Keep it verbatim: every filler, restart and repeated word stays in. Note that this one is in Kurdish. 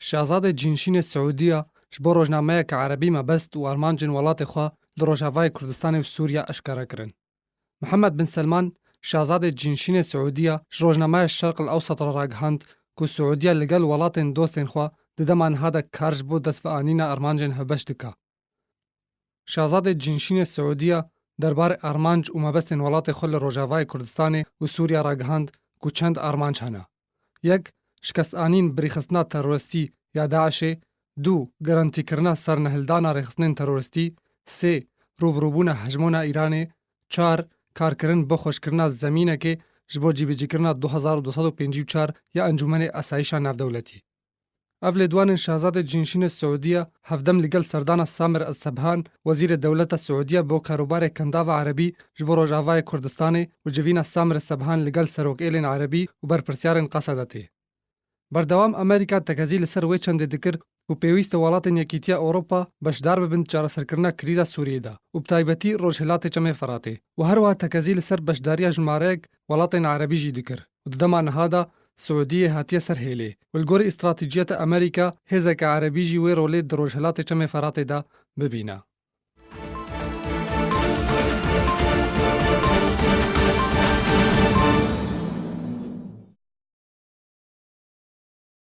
Şazadê Cînşînê Siûdiya ji bo rojnameyeke erebî mebest û armancên welatê xwe li Rojavayê Kurdistanê û Sûriya eşkere kirin. Mihemed bin Selman, Şazadê Cînşînê Siûdiya ji rojnameya Şerq el Ewsat re ragihand ku Siûdiya li gel welatên dostên xwe di dema niha de kar ji bo destveanîna armancên hevbeş dike. Şazadê Cînşînê Siûdiya derbarê armanc û mebestên welatê xwe li Rojavayê Kurdistanê û Sûriya ragihand ku çend armanc hene. Yek, şikestanîn bi rêxistina teroristî ya DAIŞê, du, garantîkirina sernehildana rêxistinên teroristî, sê, rûbirûbûna hejmona Îranê, çar, karkirin bo xweşkirina zemînekê ji bo cîbicîkirina du hezar û du sed û pêncî û çar ya Encûmenê Asayîşa Navdewletî. Ev lêdwanên Şazadê Cînşînê Siûdiya hevdem li gel serdana Samir El Sebhan, wezîrê dewleta Siûdiya bo karûbarê kendava erebî ji bo Rojavayê Kurdistanê û civîna Samir El Sebhan li gel serokêlên erebî û berpirsyarên Qesedetê. Berdewam Amerîka tekezî li ser wê çendê dikir ku pêwîst e welatên Yekîtiya Ewropa beşdar bibin di çareserkirina krîza Sûriyê de û bi taybetî Rojhilatê Çemê Firatê û herwiha tekezî li ser beşdariya jimareyek welatên erebî jî dikir û di dema niha de Siûdiyê hatiye ser hêlê û li gorî îstratejiyeta Amerîka hêzeke erebî jî wê rolê di Rojhilatê Çemê Firatê de bibîne.